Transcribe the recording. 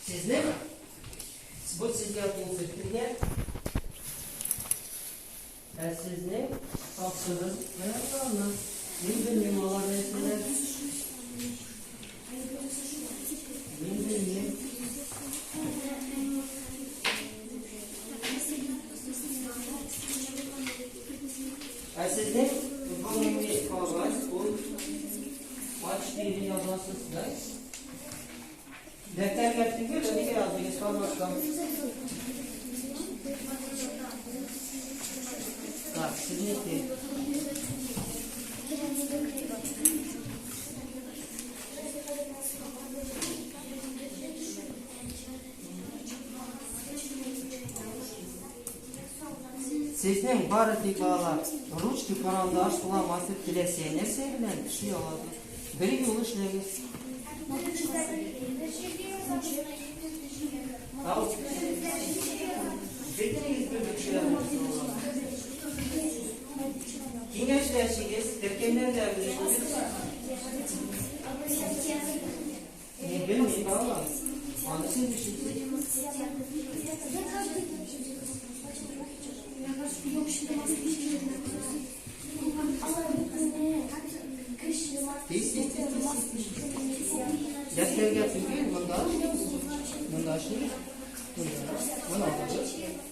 Сезнең бу сезгә кул сөртергә, ә сезнең тапшырыгыз менә боларны. Мин белмим алар нәрсәләр. Мин белмим. Ә сезнең гомуми кәгазь ул А4 язасыз, да? Дәфтәргә түгел, нигә яздыгыз кармашка? Так, сезнеке. Сезнең бары тик балалар ручка, карандаш, фломастер теләсә нәрсә белән эшли аласыз. Бер юлы эшләгез. Ау. Бөтенегез бер кешеләр Киңәшләшегез, төркемнәрдә бүлешегез. Мин белмим, балалар. Аны сез белсез. Тиз, тиз, тиз, тиз, тиз. Дәфтәргә түгел, монда эшлибез. Монда эшлибез. Монда. Моны алабыз.